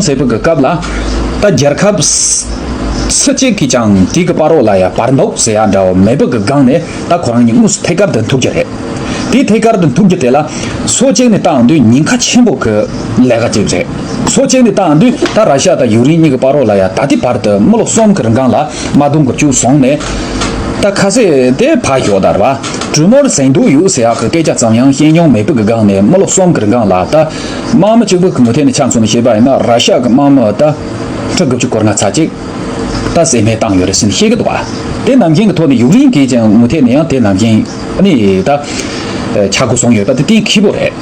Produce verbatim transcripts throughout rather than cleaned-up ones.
ཟེར་བའི་གི་སྐབས་ལ། ད་རྒྱལ་ཁབ་སུ་གཅིག་གིས་ཀྱང་དེའི་གི་བར་རོ་ལ་ཡ་བར་འདུག་ཟེར་ཡ་འདྲ་བོ་མེད་པའི་གི་སྒང་ནས་ད་ཁོ་རང་གཉིས་དངོས་སུ་ཐད་ཀར་དུ་ཐུག་རྒྱུ་རེད། དེ་ཐད་ཀར་དུ་ཐུག་རྒྱུ་དེ་ལ་སོ་གཅིག་ནས་བཏང་དུས་ཉེན་ཁ་ཆེན་པོ་གི་ལས་ཀ་ཅིག་རེད། སོ་གཅིག་ནས་བཏང་དུས་ད་ར་ཤ་དང་ཡུཀ་རེན་གཉིས་ཀྱི་བར་རོ་ལ་ཡ་ད་ལྟའི་བར་དུ་མི་ལོ་གསུམ་གི་རིང་གང་ལ་དམག་དོན་གྱི་བཅུག་སོང་ནས། ད་ཁ་ཟས་དེ་ཕར་ཞོག་ད་ར་བ། གྲོས་མོལ་ཟིན་འདུག་ཡོད་ཟེར་ཡག་གི་སྐད་ཆ་ཙམ་ཡང་བཤད་མྱོང་མེད་པའི་གི་སྒང་ནས་མི་ལོ་གསུམ་གི་རིང་གང་ལ་ད། དམག་མི་གཅིག་པུ་གི་ངོས་ཐད་ནས་ཆ་མཚོན་ནས་བཤད་པ་ཡིན་ན་ར་ཤ་གི་དམག་མི་ད་ཁྲི་དགུ་བཅུ་གོ་ལྔ་ཚ་གཅིག་ད་བསད་རྨས་བཏང་ཡོད་རེད་ཟེར་ནས་བཤད་གི་འདུག་ཨ། དེ་ནང་བཞིན་གི་ཐོག་ནས་ཡུཀ་རེན་གྱི་ཀྱང་ངོས་ཐད་ནས་ཡང་དེ་ནང་བཞིན་ཨ་ནི་ད་ཆག་སྒོ་བཟུང་ཡོད་པ་དེ་གཏན་འཁེལ་པོ་རེད།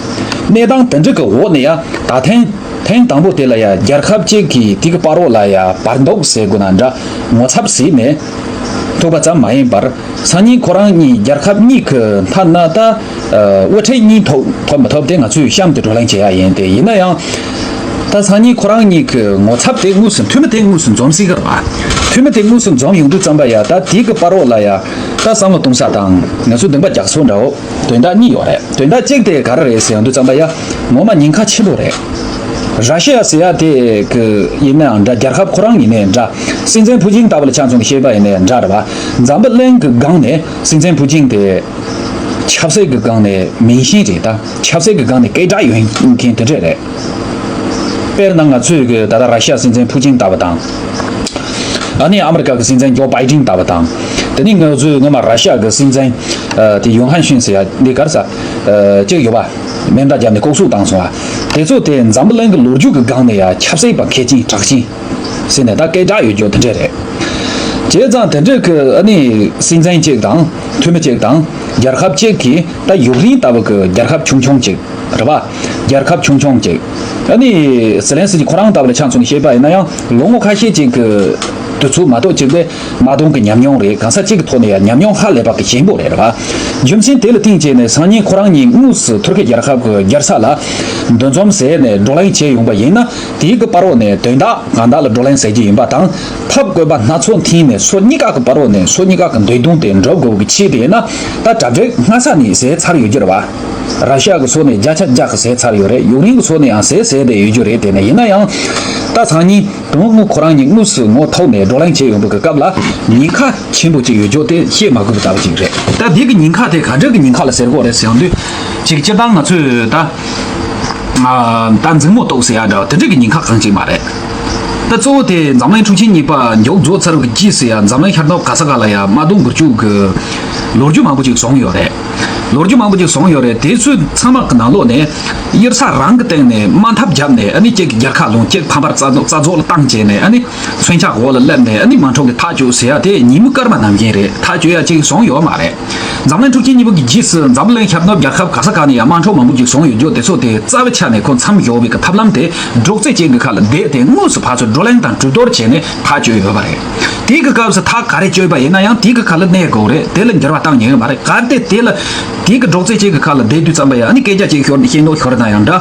གནས་སྟངས་དེ་འདྲ་གི་འོག་ནས་ཡང་ད་ཐེངས་ཐེངས་དང་པོ་དེ་ལ་ཡང་རྒྱལ་ཁབ་གཅིག་གིས་དེ་གི་བར་རོ་ལ་ཡང་བར་འདུག་ཟེར་དགོས་ན་འདྲ་ངོ་ཚབ་བྱས་ནས་ཐུག་པ་ཙམ་མ་ཡིན་པར། སང་ཉིན་ཁོ་རང་གཉིས་རྒྱལ་ཁབ་གཉིས་ཀྱི་མཐའ་ན་ད་དབུ་ཁྲིད་གཉིས་ཐོབ་ཐོབ་མི་ཐོབ་དེ་ང་ཚོས་གཤམ་དུ་བགྲོ་གླེང་བྱེད་ཡ་ཡིན་ཏེ། ཡིན་ན་ཡང་ད་སང་ཉིན་ཁོ་རང་གཉིས་ཀྱི་ངོ་ཚབ་དེ་དངོས་སུ་འཐུས་མི་དེ་དངོས་སུ་འཛོམས་སྲིད་ཀྱི་རེད་བ། འཐུས་མི་དེ་དངོས་སུ་འཛོམས་ཡོང་དུས་ཙམ་པ་ཡ་ད་དེའི་གི་བར་རོ་ལ་ཡ་ད་བསམ་བློ་གཏོང་ས་དང་ང་ཚོས་འདུན་པ་རྒྱག་ས་འདྲ་བོ་དོན་དག་གཉིས་ཡོད་རེད། དོན་དག་གཅིག་དེ་ག་རེ་རེད་ཟེར་ཡོང་དུས་ཙམ་པ་ཡ་ངོ་མ་ཉེན་ཁ་ཆེན་པོ་རེད། ར་ཤི་ཡ་ཟེར་ཡ་དེ་གི་ཡིན་ནའང་འདྲ། རྒྱལ་ཁབ་ཁོ་རང་ཡིན་ནའི་འདྲ། སྲིད་འཛིན་ཕུ་ཅིན་ལྟ་བུ་ལ་ཆ་མཚོན་ནས་བཤད་པ་ཡིན་ནའི་འདྲ་རེད་བ། འཛམ་བུ་གླིང་གི་སྒང་ནས་སྲིད་འཛིན་ཕུ་ཅིན་དེ་ཆབ་སྲིད་ཀྱི་སྒང་ནས་མིང་ཤེས་རེད། ད་ཆབ་སྲིད་ཀྱི་སྒང་ནས་སྐད་གྲགས་ཡོད་མཁན་དེ་འདྲས་རེད། དཔེར་ན་ང་ཚོས་གི་ད་ལྟ་ར་ཤི་ཡ་སྲིད་འཛིན་ཕུ་ཅིན་ལྟ་བུ་དང་། ཨ་ནི་ཨ་མི་རི་ཀ་གི་སྲིད་འཛིན་ཇོ་བྷའི་ཏིན་ལྟ་བུ་དང་། དེ་ནི་ང་ཚོས་སྔོན་མ་ར་ཤི་ཡ་གི་སྲིད་འཛིན་དེ་ཡོང་ཧན་ཤིན་ཟེར་ཡ་འདི་གར་ས་གཅིག་ཡོད་པ་མེ་མདའ་བརྒྱབ་ནས་ལྐོག་གསོད་བཏང་སོང་བ། དེ་ཚོ་དེ་འཛམ་བུ་གླིང་གི་ལོ་རྒྱུས་ཀྱི་སྒང་ནས་ཡ་ཆབ་སྲིད་པ་མཁས་ཅན་གྲགས་ཅན་ཟེར་ནས་ད་སྐད་གྲགས་ཡོད་རྒྱུ་དེ་འདྲས་རེད། བྱས་ཙང་དེ་འདྲས་ཀྱི་ཨ་ནི་སྲིད་འཛིན་གཅིག་དང་འཐུས་མི་གཅིག་དང་རྒྱལ་ཁབ་གཅིག་གིས་ད་ཡུཀ་རེན་ལྟ་བུ་གི་རྒྱལ་ཁབ་ཆུང་ཆུང་གཅིག་རེད་བ། རྒྱལ་ཁབ་ཆུང་ཆུང་གཅིག་ཨ་ནི་ཟི་ལན་སི་ཀི་ཁོ་རང་ལྟ་བུ་ལ་ཆ་མཚོན་ནས་བཤད་པ་ཡིན་ན་ཡང་ལོ་ངོ་ཁ་ཤས་ཅིག་གི་དུས་ཚོད་མ་གཏོགས་གཅིག་པའི་དམག་དོན་གྱི་ཉམས་མྱོང་རེད། གང་ས་གཅིག་གི་ཐོག་ནས་ཡང་ཉམས་མྱོང་ཧ་ལས་པ་གི་ཞན་པོ་རེད་རེད་བ། རྒྱུ་མཚན་དེ་ལ་བརྟེན་བྱས་ནས་སང་ཉིན་ཁོ་རང་གཉིས་དངོས་སུ་ཐུར་ཁེ་རྒྱལ་ཁབ་ཀྱི་རྒྱལ་ས་ལ་འདུ་འཛོམས་བྱས་ནས་བགྲོ་གླེང་བྱས་ཡོང་པ་ཡིན་ན། དེའི་གི་བར་འོག་ནས་དོན་དག་གང་དག་ལ་བགྲོ་གླེང་ཟེར་གྱི་ཡིན་པ་དང་། ཐབས་བཀོད་པ་སྣ་ཚོགས་འཐེན་ནས་ཕྱོགས་གཉིས་ཀ་གི་བར་འོག་ནས་ཕྱོགས་གཉིས་ཀ་གི་འདོད་དོན་དེ་འགྲུབ་དགོས་ཀྱི་ཆེད་དུ་ཡིན་ན། ད་གྲ་སྒྲིག་སྔ་ས་ནས་བྱས་ཚར་ཡོད་རྒྱུ་རེད་བ། ར་ཤི་ཡ་གི་ཕྱོགས་ནས་བརྒྱ་ཆ་བརྒྱ་གི་བྱས་ཚར་ཡོད་རེད། ཡུཀ་རེན་གི་ཕྱོགས་ནས་ཡང་བྱས་བྱས་བསྡད་ཡོད་རྒྱུ་རེད། དེ་ནས་ཡིན་ན་ཡང་ད་སང་ཉིན་དོན་དངོས་ཁོ་རང་གཉིས་དངོས་སུ་ངོ་ཐུག་ནས་བགྲོ་གླེང་བྱས་ཡོང་བའི་གི་སྐབས་ལ་ཉེན་ཁ་ཆེན་པོ་ཅིག་ཡོད་རྒྱུ་དེ་བཤད་མ་དགོས་པ་ལྟ་བུ་ཅིག་རེད། ད་འདི་གི་ཉེན་ཁ་དེ་ག་འདྲ་གི་ཉེན་ཁ་ལ་ཟེར་དགོས་རེད་ཟེར་ཡོང་དུས། ཅིག་སྤྱིར་བཏང་ང་ཚོས་ད་ད་འཛིང་མོ་གཏོགས་ཟེར་ཡ་འདྲ་བ་དེ་འདྲ་གི་ཉེན་ཁ་གང་ཅིག་མ་རེད། ད་གཙོ་བོ་དེ་འཛམ་གླིང་འཁྲུག་ཆེན་གཉིས་པ་མཇུག་རྫོགས་ཚར་བའི་རྗེས་སུ་ཡང་འཛམ་གླིང་ཤར་ནུབ་ག་ས་ག་ལ་ཡང་དམག་དོན་འགུལ་སྐྱོད་ཀྱི་ལོ་རྒྱུས་མང་པོ་ཅིག་བྱུང་ཡོད་རེད། ལོ་རྒྱུས་མང་པོ་ཅིག་བྱུང་ཡོད་རེད། དེ་ཚོའི་ཚང་མ་གི་ནང་ལོགས་ནས་གཡུལ་ས་རང་གི་སྟེང་ནས་དམག་འཐབ་བརྒྱབ་ནས་ཨ་ནི་གཅིག་གི་རྒྱལ་ཁ་ལོངས། གཅིག་ཕམ་པར་རྩ་རྩ་རྫོགས་ལ་བཏང་བྱས་ནས་ཨ་ནི་མཚོན་ཆ་འོག་ལ་སླེབས་ནས་ཨ་ནི་དམག་འཁྲུག་གི་ཐག་གཅོད་ཟེར་ཡ་དེ་ཉིན་མོ་སྐར་མ་ནང་བཞིན་རེད། ཐག་གཅོད་ཡ་གཅིག་བྱུང་ཡོད་མ་རེད། འཛམ་གླིང་འཁྲུག་ཆེན་གཉིས་པ་གི་རྗེས་སུ་འཛམ་གླིང་ཤར་ནུབ་རྒྱལ་ཁབ་ག་ས་ག་ནས་ཡང་དམག་འཁྲུག་མང་པོ་ཅིག་བྱུང་ཡོད་རྒྱུ་དེ་ཚོ་དེ་རྩ་བའི་ཆ་ནས་ཁོ་མཚམས་འཇོག་པའི་གི་ཐབས་ལམ་དེ་འབྲོག་རྩེད་ཅན་གྱི་ཁ་ལ་བསྡད་དེ་དངོས་སུ་ཕར་ཚུར་བགྲོ་གླེང་དང་གྲོས་བསྡུར་བྱས་ནས་ཐག་གཅོད་ཡོད་པ་རེད། དེའི་གི་སྐབས་སུ་ཐག་ག་རེ་གཅོད་པ་ཡིན་ན་ཡང་དེའི་གི་ཁ་ལ་གནས་དགོས་རེད། དེ་ལ་འགྱུར་བ་བཏང་ཉན་ཡོད་མ་རེད། གལ་ཏེ་དེ་ལ་དེའི་གི་འབྲོག་རྩེད་ཅན་གྱི་ཁ་ལ་བསྡད་དུས་ཙམ་པ་ཡང་ཨ་ནི་སྐད་ཆ་ཅིག་ཤོར་བཤད་ནོ་ཤོར་ན་ཡང་འདྲ།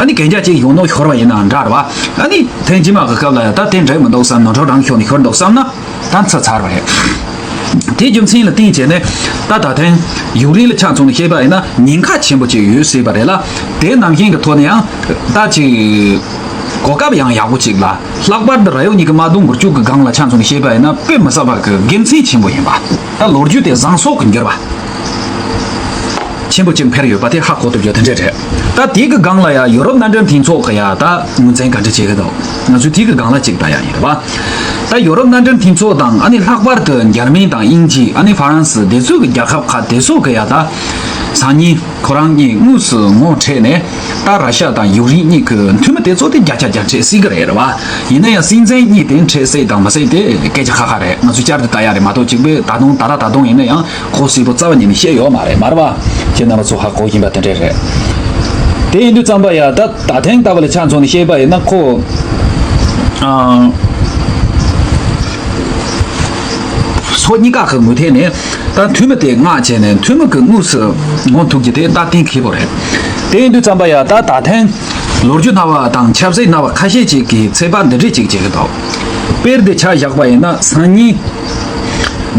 ཨ་ནི་གན་རྒྱ་ཅིག་ཡོང་ནོ་ཤོར་བ་ཡིན་ན་འདྲ་རེད་བ། ཨ་ནི་ཐེངས་རྗེས་མ་གི་སྐབས་ལ་ཡང་ད་དེ་འགྲིག་མི་འདུག་བསམ་ནོ་འགྲོ་རང་ཤོར་ནས་ཤོར་འདུག་བསམ་ན། ད་ཚར་ཚར་བ་རེད། དེའི་རྒྱུ་མཚན་ལ་བརྟེན་བྱས་ནས་ད་ད་ཐེངས་ཡུཀ་རེན་ལ་ཆ་མཚོན་ནས་བཤད་པ་ཡིན་ན་ཉེན་ཁ་ཆེན་པོ་ཅིག་ཡོད་སྲིད་པ་རེད་ལ། དེ་ནང་བཞིན་གྱི་ཐོག་ནས་ཡང་ད་ཅིག་གོ་སྐབས་ཡང་ཡག་པོ་ཅིག་ལ། ལྷག་པར་དུ་ར་ཡོག་གཉིས་ཀྱི་དམག་དོན་འགུལ་སྐྱོད་ཀྱི་སྒང་ལ་ཆ་མཚོན་ནས་བཤད་པ་ཡིན་ན་དཔེ་མི་སྲིད་པ་གི་དགེ་མཚན་ཆེན་པོ་ཡིན་པ། ད་ལོ་རྒྱུས་དེ་བཟང་ཕྱོགས་ཀྱི་འགྱུར་བ་ཆེན་པོ་ཅིག་འཕེལ་ཡོད་པ་དེ་ཧ་གོ་ཐུབ་རྒྱུ་དེ་འདྲ་རེད། ད་དེའི་གི་སྒང་ལ་ཡང་ཡོ་རོབ་མནའ་འབྲེལ་མཐུན་ཚོགས་ཀྱི་ཡང་ད་ངོས་འཛིན་ག་འདྲ་བྱེད་ཀྱི་འདུག་ང་ཚོས་དེའི་གི་སྒང་ལ་ཅིག་ལྟ་ཡ་ཡིན་རེད་བ། ད་ཡོ་རོབ་མནའ་འབྲེལ་མཐུན་ཚོགས་དང་ཨ་ནི་ལྷག་པར་དུ་འཇར་མན་དང་དབྱིན་ཇི། ཨ་ནི་ཧྥ་རན་སི། དེ་ཚོ་གི་རྒྱལ་ཁབ་ཁག་དེ་ཚོ་གི་ཡ་ད་སང་ཉིན་ཁོ་རང་གཉིས་དངོས་སུ་ངོ་འཕྲད་ནས་ད་ར་ཤ་དང་ཡུཀ་རེན་གཉིས་ཀྱི་འཐུས་མི་དེ་ཚོ་དེ་བརྒྱ་ཆ་བརྒྱ་འཕྲད་སྲིད་ཀྱི་རེད་རེད་བ། ཡིན་ན་ཡང་སྲིད་འཛིན་གཉིས་དེ་འཕྲད་སྲིད་དང་མི་སྲིད་དེ་སྐད་ཆ་ཁག་ཁག་རེད། ང་ཚོས་བསྐྱར་དུ་ལྟ་ཡ་རེད་མ་གཏོགས་གཅིག་པུས་ད་དུང་ད་ལྟ་ད་དུང་ཡིན་ན་ཡང་གོ་སྲིད་པོ་རྩ་བ་ཉིད་ནས་བཤད་ཡོད་མ་རེད་མ་རེད་བ། ཁྱེད་རྣམ་པ་ཚོ་ཧ་གོ་བཞིན་པ་དེ་འདྲས་རེད། དེ་ཡིན་དུས་ཙམ་པ་ཡ་ད་ད་ཐེངས་ལྟ་བུ་ལ་ཆ་མཚོན་ནས་བཤད་པ་ཡིན་ན་ཁོ། ཕྱོགས་གཉིས་ཀ་གི་ངོས་ཐད་ནས་ད་འཐུས་མི་དེ་མངགས་བྱས་ནས་འཐུས་མི་གི་དངོས་སུ་ངོ་ཐུག་རྒྱུ་དེ་ད་གཏན་འཁེལ་པོ་རེད། དེ་ཡིན་དུས་ཙམ་པ་ཡ་ད་ད་ཐེངས་ལོ་རྒྱུས་སྣ་བ་དང་ཆབ་སྲིད་སྣ་བ་ཁ་ཤས་ཅིག་གིས་ཚོད་དཔག་འདི་འདྲས་ཅིག་བྱེད་ཀྱི་འདུག་དཔེར་དེ་ཆ་བཞག་པ་ཡིན་ན་སང་ཉིན་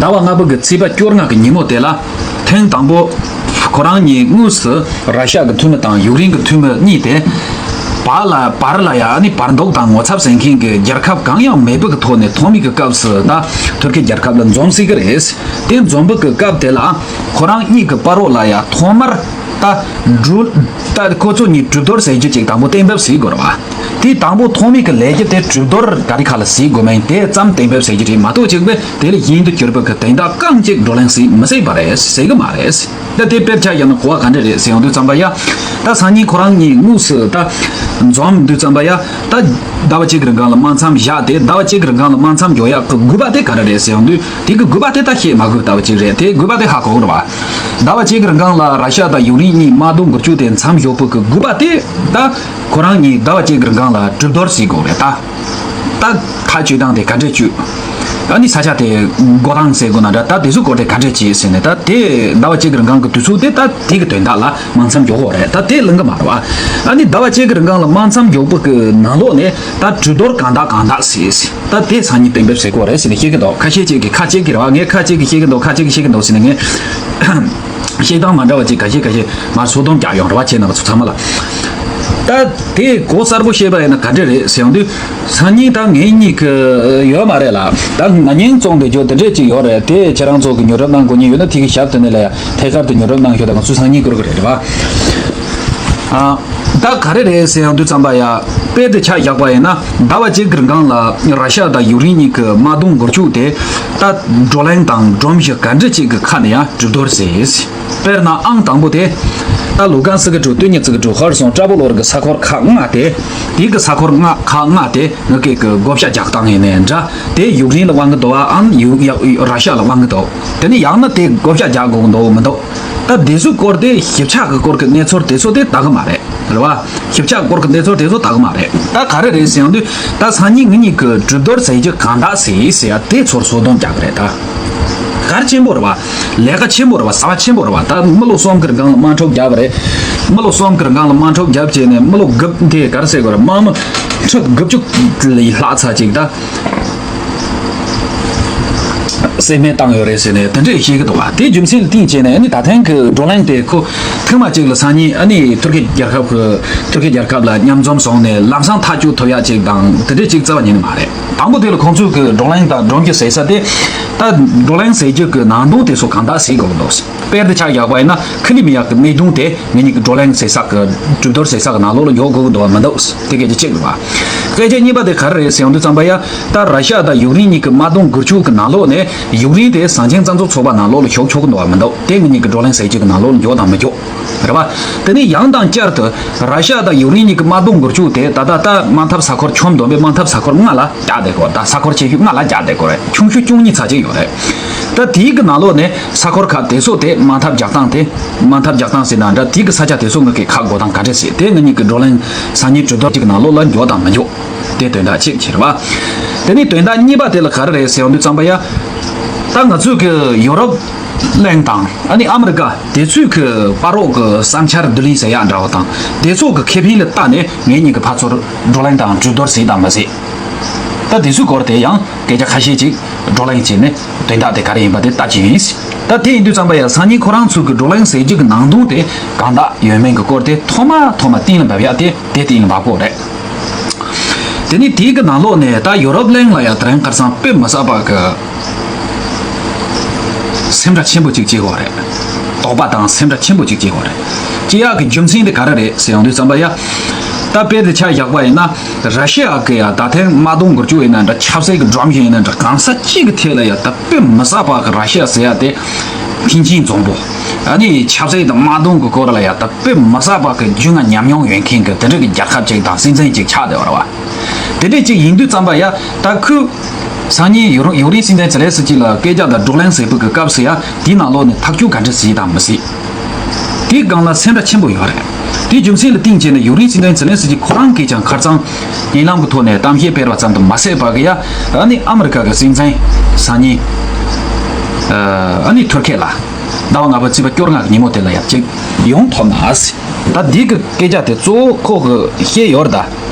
ཟླ་བ་ལྔ་པ་གི་ཚེས་པ་བཅོ་ལྔ་གི་ཉིན་མོ་དེ་ལ་ཐེངས་དང་པོ་ཁོ་རང་གཉིས་དངོས་སུ་ར་ཤ་གི་འཐུས་མི་དང་ཡུཀ་རེན་གི་འཐུས་མི་གཉིས་དེ། བར་ལ་བར་ལ་ཡ་ཨ་ནི་བར་འདུག་དང་ངོ་ཚབ་ཟེར་མཁན་གྱི་རྒྱལ་ཁབ་གང་ཡང་མེད་པའི་གི་ཐོག་ནས་ཐོག་མའི་གི་སྐབས་སུ་ད་ཐུར་ཁེ་རྒྱལ་ཁབ་ལ་འཛོམས་སྲིད་གི་རེད། དེ་འཛོམས་པའི་གི་སྐབས་དེ་ལ་ཁོ་རང་གཉིས་ཀྱི་བར་རོགས་ལ་ཡ་ཐོག་མར་ད་གྲོས་ད་ཁོ་ཚོ་གཉིས་གྲོས་བསྡུར་ཟེར་རྒྱུ་ཅིག་དང་པོ་གཏན་འབེབས་བྱེད་དགོས་རེད་བ། དེ་དང་པོ་ཐོག་མའི་གི་ལས་རྒྱུ་དེ་གྲོས་བསྡུར་ག་རེ་ཁ་ལ་བྱེད་དགོས་མིན་དེ་ཙམ་གཏན་འབེབས་ཟེར་རྒྱུ་རེད་མ་གཏོགས་ཅིག་པས་དེ་ལས་གཞན་དུ་གྱུར་པའི་གི་དོན་དག་རྐང་གཅིག་བགྲོ་གླེང་བྱེད་མི་སྲིད་པ་རེད་ཟེར་གི་མ་རེད། ད་དེ་དཔེར་ཆ་བཞག་ན་གོ་བ་ག་འདྲ་རེད་ཟེར་ཡོང་དུས་ཙམ་པ་ཡ། ད་སང་ཉིན་ཁོ་རང་གཉིས་དངོས་སུ་ད་འཛོམས་དུས་ཙམ་པ་ཡ། ད་ཟླ་བ་གཅིག་གི་རིང་གང་ལ་དམག་མཚམས་བཞག་སྟེ་ཟླ་བ་གཅིག་གི་རིང་གང་ལ་དམག་མཚམས་འཇོག་ཡག་གི་དགོས་པ་དེ་ག་འདྲ་རེད་ཟེར་ཡོང་དུས་དེ་གི་དགོས་པ་དེ་ད་བཤད་མ་དགོས། ཟླ་བ་གཅིག་རེད། དེ་དགོས་པ་དེ་ཧ་གོ་གི་རེད་བ། ཟླ་བ་གཅིག་གི་རིང་གང་ལ་ར་ཤ་དང་ཡུཀ་རེན་གཉིས་དམག་དོན་འགུལ་སྐྱོད་དེ་མཚམས་འཇོག་པའི་གི་དགོས་པ་དེ་ད་ཁོ་རང་གཉིས་ཟླ་བ་གཅིག་གི་རིང་གང་ལ་གྲོས་བསྡུར་བྱེད་དགོས་རེད་ད། ད་ཐག་གཅོད་སྟངས་དེ་ག་འདྲས་གཅོད། ཨ་ནི་ས་ཆ་དེ་བགོ་སྟངས་ཟེར་དགོས་ན་འདྲ་ད་དེ་ཚོ་སྐོར་དེ་ག་འདྲས་བྱེད་ཟེར་ནས་ད་དེ་ཟླ་བ་གཅིག་གི་རིང་གང་གི་དུས་ཚོད་དེ་ད་དེ་གི་དོན་དག་ལ་དམག་མཚམས་འཇོག་དགོས་རེད། ད་དེ་གླེང་གི་མ་རེད་བ། ཨ་ནི་ཟླ་བ་གཅིག་གི་རིང་གང་ལ་དམག་མཚམས་འཇོག་པ་གི་ནང་ལོགས་ནས་ད་གྲོས་བསྡུར་གང་དག་གང་དག་བྱེད་ཟེར་ད་དེ་སང་ཉིན་གཏན་འབེབས་བྱེད་དགོས་རེད་ཟེར་ནས་བཤད་གི་འདུག་ཁ་ཤས་ཅིག་གིས་ཁ་ཅིག་གིས་རེད་བ། ངས་ཁ་ཅིག་གིས་བཤད་གི་འདུག་ཁ་ཅིག་གིས་བཤད་གི་འདུག་ཟེར་ནས་ངས། བཤད་སྟངས་མ་འདྲ་བ་ཅིག་ཁ་ཤས་ཁ་ཤས་མར་སོ་སྡོམ་རྒྱག་ཡོང་རེད་བ། ཁྱེད་རྣམ་པ་ཚོ་ཚང་མ་ལ། ད་དེ་གོ་གསལ་པོ་བཤད་པ་ཡིན་ན་ག་འདྲ་རེད་ཟེར་ཡོང་དུས་སང་ཉིན་ད་ངེད་གཉིས་ཀྱི་ཡོད་མ་རེད་ལ། ད་ན་ནིང་བཙོང་བསྡད་རྒྱུ་དེ་འདྲས་ཅིག་ཡོད་རེད། དེ་ཁྱེད་རང་ཚོ་གི་ཉོ་སྒྲུབ་གནང་དགོས་ཉེན་ཡོད་ན་དེ་གི་ཞབས་དེ་ནས་ལ་ཡ་ཐད་ཀར་དུ་ཉོ་སྒྲུབ་གནང་ཤོག་ད་ང་ཚོ་སང་ཉིན་སྐོར་གི་རེད་བ། ཨ། ད་ག་རེ་རེད་ཟེར་ཡོང་དུས་ཙམ་པ་ཡ། དཔེ་དེ་ཆ་བཞག་པ་ཡིན་ན་ཟླ་བ་གཅིག་གི་སྒང་ལ་ར་ཤ་དང་ཡུཀ་རེན་གཉིས་ཀྱི་དམག་དོན་འགུལ་སྐྱོད་དེ་ད་བགྲོ་གླེང་དང་སྒྲོམ་གཞི་ག་འདྲ་ཅིག་གི་ཁ་ནས་ཡང་གྲོས་བསྡུར་བྱས། དཔེར་ན་ཨང་དང་པོ་དེ་ད་ལུ་གན་སི་ཀི་ཀྲུའུ་ཏུ་ཉི་ཙི་ཀི་ཀྲུའུ་ཧར་སོང་ཀྲ་པོ་ལོར་གྱི་ས་ཁུལ་ཁག་ལྔ་དེ་དེ་གི་ས་ཁུལ་ལྔ་ཁག་ལྔ་དེ་ངི་ཀེ་གི་བགོ་བཤའ་རྒྱག་སྟངས་ཡིན་ནའི་འདྲ་དེ་ཡུཀ་རེན་ལ་དབང་གི་འདུག་ཨ་ཨང་ཡུ་ཡ་ར་ཤ་ལ་དབང་གི་འདུག་དེ་ནི་ཡང་ན་དེ་བགོ་བཤའ་རྒྱག་དགོས་གི་འདུག་མི་འདུག་ད་དེ་ཚོའི་སྐོར་དེ་ཞིབ་ཆ་གི་སྐོར་གི་གནས་ཚུལ་དེ་ཚོ་དེ་ད་གི་མ་རེད། རེད་བ། ཞིབ་ཆ་སྐོར་གི་དེ་ཚོ་དེ་ཚོ་ད་གི་མ་རེད། ད་ག་རེ་རེད་ཟེར་ཡོང་དུས་ད་སང་ཉིན་ངེད་གཉིས་ཀྱི་གྲོས་བསྡུར་ཟེར་རྒྱུ་གང་དག་ཟེར་ཟེར་ཡ་དེ་ཚོར་སོ་སྡོམ་རྒྱག་གི་རེད་ད། གལ་ཆེན་པོ་རེད་བ། ལས་ཀ་ཆེན་པོ་རེད་བ། བྱ་བ་ཆེན་པོ་རེད་བ། ད་མི་ལོ་གསུམ་གི་སྒང་ལ་དམག་འཁྲུག་བརྒྱབ་པ་རེད། མི་ལོ་གསུམ་གི་སྒང་ལ་དམག་འཁྲུག་བརྒྱབ་བྱས་ནས་མི་ལོ་དགུ་དེ་ག་རེ་ཟེར་དགོས་རེད། དམག་མི་ཁྲི་དགུ་བཅུ་ལྷག་ཙམ་ཅིག་ད། བསད་རྨས་བཏང་ཡོད་རེད་ཟེར་ནས་དེ་འདྲས་བཤད་ཀྱི་འདུག་བ། དེའི་རྒྱུ་མཚན་ལ་བརྟེན་བྱས་ནས་ཨ་ནི་ད་ཐེངས་ཀྱི་བགྲོ་གླེང་དེ་ཁོ་ཐེངས་མ་གཅིག་ལ་སང་ཉིན་ཨ་ནི་ཐུར་ཁེ་རྒྱལ་ཁབ་ཀྱི་ཐུར་ཁེ་རྒྱལ་ཁབ་ལ་མཉམ་འཛོམས་སོང་ནས་ལམ་སང་ཐག་གཅོད་ཐུབ་ཡག་ཅིག་དང་དེ་འདྲས་ཅིག་རྩ་བ་ཉིད་ནས་མ་རེད། དང་པོ་དེ་ལ་ཁོང་ཚོས་ཀྱི་བགྲོ་གླེང་དང་སྒྲོམ་གཞི་ཟེར་ས་དེ་ད་བགྲོ་གླེང་ཟེར་རྒྱུ་གི་ནང་དོན་དེ་ཚོ་གང་དག་ཟེར་དགོས་ཀྱི་འདུག་དཔེར་དུ་ཆ་བཞག་པ་ཡིན་ན་ཁི་ལི་མི་ཡ་གི་གནད་དོན་དེ་ངེད་གཉིས་ཀྱི་བགྲོ་གླེང་ཟེར་ས་གི་གྲོས་བསྡུར་ཟེར་ས་གི་ནང་ལོགས་ལ་འཇོག་དགོས་ཀྱི་འདུག་བ་མི་འདུག་དེ་སྐད་ཆ་གཅིག་རེད་བ། སྐད་ཆ་གཉིས་པ་དེ་ག་རེ་རེད་ཟེར་ཡོང་དུས་ཙམ་པ་ཡ། ད་ར་ཤ་དང་ཡུཀ་རེན་གཉིས་ཀྱི་དམག་དོན་འགུལ་སྐྱོད་ཀྱི་ནང་ལོགས་ནས་ཡུཀ་རེན་དེ་གསང་ཆེན་རྩ་འཛུགས་ཚོགས་པ་ནང་ལོགས་ལ་ཞུགས་ཆོག་གི་འདུག་བ་མི་འདུག་དེ་ངེད་གཉིས་ཀྱི་བགྲོ་གླེང་ཟེར་རྒྱུ་གི་ནང་ལོགས་ལ་འཇོག་དང་མི་འཇོག་རེད་བ། དེ་ནས་ཡང་དང་བསྐྱར་དུ་ར་ཤ་དང་ཡུཀ་རེན་གཉིས་ཀྱི་དམག་དོན་འགུལ་སྐྱོད་དེ་ད་ལྟ་ད་དམག་འཐབ་ས་ཁུལ་ཁྱོན་བསྡོམས་པའི་དམག་འཐབ་ས་ཁུལ་ལྔ་ལ་རྒྱག་བསྡད་ཀྱི་ཡོད། ད་ས་ཁུལ་ཆེ་ཤོས་ལྔ་ལ་རྒྱག་བསྡད་ཀྱི་ཡོད་རེད། ཆུང་ཤོས་བཅུ་གཉིས་ཙམ་ཅིག་ཡོད་རེད། ད་དེའི་གི་ནང་ལོགས་ནས་ས་ཁུལ་ཁག་དེ་ཚོ་དེ་དམག་འཐབ་རྒྱག་སྟངས་དེ་དམག་འཐབ་རྒྱག་སྟངས་ཟེར་ན་འདྲ། དེའི་གི་ས་ཆ་དེ་ཚོ་ངེད་ཀྱིས་ཁག་བགོ་སྟངས་ག་འདྲས་ཟེར་དེ་ངེད་གཉིས་ཀྱི་བགྲོ་གླེང་སང་ཉིན་གྲོས་བསྡུར་གཅིག་གི་ནང་ལོགས་ལ་འཇོག་དང་མི་འཇོག་དེ་དོན་དག་གཅིག་བྱས་རེད་བ། དེ་ནས་དོན་དག་གཉིས་པ་དེ་ལ་ག་རེ་རེད་ཟེར་ཡོང་དུས་ཙམ་པ་ཡ། ད་ང་ཚོས་གི་ཡོ་རོབ་གླིང་དང་ཨ་ནི་ཨ་མི་རི་ཀ་དེ་ཚོས་གི་བར་རོགས་གི་བསམ་འཆར་བསྡུ་ལེན་ཟེར་ཡག་འདྲ་བོ་དང་དེ་ཚོ་གི་ཁེ་ཕན་ལ་བལྟས་ནས་ངེད་གཉིས་ཀྱི་ཕར་ཚུར་བགྲོ་གླེང་དང་གྲོས་བསྡུར་ཟེར་དང་མ་ཟེར། ད་དེ་ཚོའི་སྐོར་དེ་ཡང་སྐད་ཆ་ཁ་ཤས་ཅིག་བགྲོ་གླེང་བྱས་ནས་དོན་དག་དེ་ག་རེ་ཡིན་པ་དེ་ལྟ་ཅི་ཡིན། ད་དེ་ཡིན་དུས་ཙམ་པ་ཡང་སང་ཉིན་ཁོ་རང་ཚོའི་གི་བགྲོ་གླེང་ཟེར་རྒྱུ་གི་ནང་དོན་དེ་གང་དག་ཡོད་མེད་གི་སྐོར་དེ་ཐོག་མ་ཐོག་མ་གཏན་ལ་འབེབས་ཡག་དེ་དེ་གཏན་ལ་འབེབས་དགོས་རེད། དེ་ནས་དེའི་གི་ནང་ལོགས་ནས་ད་ཡོ་རོབ་གླིང་ལ་ཡང་དེ་རིང་ཁ་སང་དཔེ་མི་སྲིད་པ་གི་སེམས་ཁྲལ་ཆེན་པོ་ཅིག་སྐྱེ་གི་ཡོད་རེད། དོགས་པ་དང་སེམས་ཁྲལ་ཆེན་པོ་ཅིག་སྐྱེ་གི་ཡོད་རེད། སྐྱེ་ཡག་གི་རྒྱུ་མཚན་དེ་ག་རེ་རེད་ཟེར་ཡོང་དུས་ཙམ་པ་ཡ། ད་དཔེ་དེ་ཆ་བཞག་པ་ཡིན་ན། ར་ཤི་ཡ་གི་ཡ་ད་ཐེངས་དམག་དོན་འགུལ་སྐྱོད་ཡིན་ན་འདྲ། ཆབ་སྲིད་ཀྱི་སྒྲོམ་གཞི་ཡིན་ན་འདྲ། གང་ས་གཅིག་གི་ཐད་ལ་ཡ་ད་དཔེ་མི་སྲིད་པ་གི་ར་ཤི་ཡ་ཟེར་ཡ་དེ་མཐུན་རྐྱེན་འཛོམས་པོ། ཨ་ནི་ཆབ་སྲིད་དང་དམག་དོན་གི་སྐོར་ལ་ཡ་ད་དཔེ་མི་སྲིད་པ་གི་རྒྱུས་མངའ་ཉམས་མྱོང་ཡོད་མཁན་གི་དེ་འདྲ་གི་རྒྱལ་ཁབ་ཅིག་དང་སྲིད་འཛིན་ཅིག་ཆགས་བསྡད་པ་རེད་བ། དེ་འདྲ་ཅིག་ཡིན་དུས་ཙམ་པ་ཡ་ད་ཁོས་སང་ཉིན་ཡུ་ཡུཀ་རེན་སྲིད་འཛིན་ཛེ་ལན་སི་ཀི་ལ་སྐད་ཆ་དང་བགྲོ་གླེང་ཟེར་བུ་གི་སྐབས་སུ་ཡ་དེའི་ནང་ལོགས་ནས་ཐག་གཅོད་ག་འདྲ་བྱེད་དང་མི་བྱེད། དེའི་སྒང་ལ་སེམས་ཁྲལ་ཆེན་པོ་ཡོད་རེད། དེའི་རྒྱུ་མཚན་ལ་བརྟེན་བྱས་ནས་ཡུཀ་རེན་སྲིད་འཛིན་ཛེ་ལན་སི་ཀི་ཁོ་རང་གིས་ཀྱང་ཁ་རྩང་ཡིན་ལམ་གྱི་ཐོག་ནས་གཏམ་བཤད་སྤེལ་བ་ཙམ་དུ་མ་ཟད་པ་གི་ཡ། ཨ་ནི་ཨ་མི་རི་ཀ་གི་སྲིད་འཛིན་སང་ཉིན་ཨ་ནི་ཐུར་ཁེ་ལ་ཟླ་བ་ལྔ་པའི་ཚེས་པ་བཅོ་ལྔ་གི་ཉིན་མོ་དེ་ལ་ཡ་གཅིག་ཡོང་ཐུབ་ན་ཟེར། ད་འདི་གི་སྐད་ཆ་དེ་གཙོ་བོ་ཁོ་གི་བཤད་ཡོད་རེད་ད།